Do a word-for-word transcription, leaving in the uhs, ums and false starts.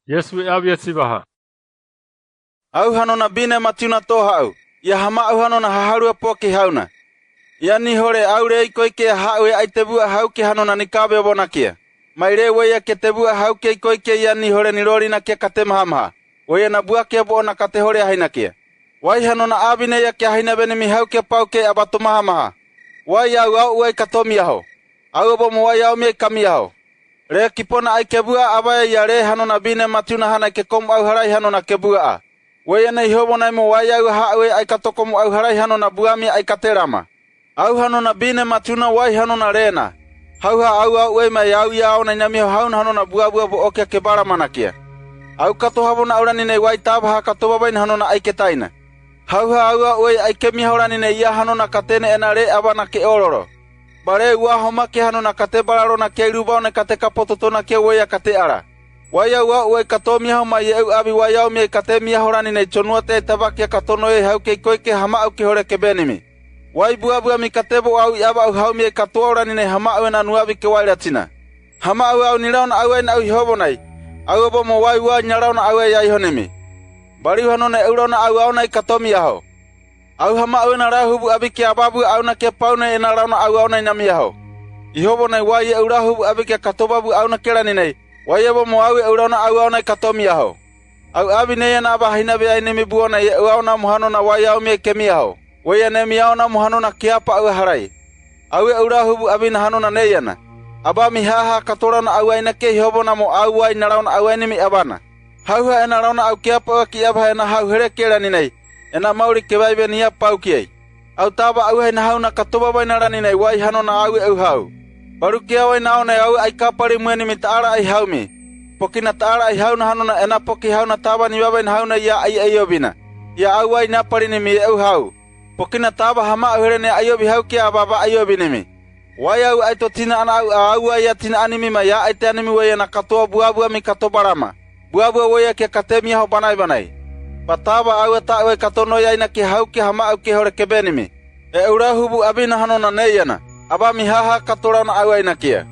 Iesu e avia chivaha. Au hanona bine matiuna to hau, ia hama au hanona haharua poki hauna. Ia ni hore au rei koike ia hau e ai te vua hau ke hanona ni kabe obo nakia. Mai re weia ke te vua hau ke koike ia ni hore ni rori nakia kate mahamaha. Weia na bua ke obo na kate hore ahi nakia. Wai hanona abine ia ke ahi na beni mi hau ke pau ke abato mahamaha. Wai au au uai kato miaho. Au obo mo wai au mi ai kamiaho. Re kipona ai ke vua avaia ia re hanona bine matiuna hana ke komu au harai hanona ke vua a. Weia na ihobo na imo wai au ha ue ai kato komu au harai hanona bua mi ai kate rama. Au hanona bine matiuna wai hanona rena. Hauha au au ue mai au ia au na inamiho hauna hanona bua vua vo okia ke bara manakia. Au kato habo na aura ni nei wai taba ha kato babai na hanona ai ke taina. Hauha au au ue ai ke miaho rani nei ia hanona katene ena re abana ke ororo. Bare ua homa ke hanona kate bararo na ke rubao na kate kapoto tona ke weia kate ara. Wai au au ue kato miaho mai eu abi wai au mi ai kate miaho rani nei chonua te taba ke kato no e hau ke koike hama au ke hore ke beni mi. Wai bua bua mi kate bo au i aba au hau mi ai kato au rani nei hama au ena nuabi ke wai ratina. Hama au au ni rauna au ai na au ihobo nai. Au obo mo wai ua ni rauna au ai ai honimi. Bari hanona e urona au au nai kato miaho. Au hama au ena rahubu abi ke ababu au na ke pau nei ena rauna au au nai na miaho. Ihobo nai wai e urahubu abi ke kato babu au na ke rani nei. Wai obo mo au e urona au au nai kato miaho. Au abi nei ena aba hina be ai ni mi buo nai e au na mo hanona wai au mi ai ke miaho. Wai ena mi au na mo hanona ke apa au harai. Au e urahubu abi na hanona nei ena. Aba mi haha kato rauna au ai na ke ihobo na mo au wai na rauna au ai ni mi abana. Hauha ena rauna au ke apa au aki aba ena hau here ke rani nei. Ena mauri ke bai beni ia pau ki ai. Au taba au hai na hau na kato babai na rani nei wai hanona au e au hau. Baru ke au ai na au nei au ai kapari mueni mi taara ai hau mi. Poki na taara ai hau na hanona ena poki hau na taba ni babai na hau na ia ai ai obina. Ia au ai na pari ni mi e au hau. Poki na taba hama au here ni ai obi hau ke ababa ai obi ni mi. Wai au ai to tina ana au a au ai a tina ani mi ma ia ai te ani mi wai ena kato bua bua mi kato barama. Bua bua wai a ke kate miaho banai banai. Ba taba au a ta wai kato no ia ina ke hau ke hama au ke hore ke beni mi. E urahubu abi na hanona nei ena. Aba mi haha kato rauna au ai na kia.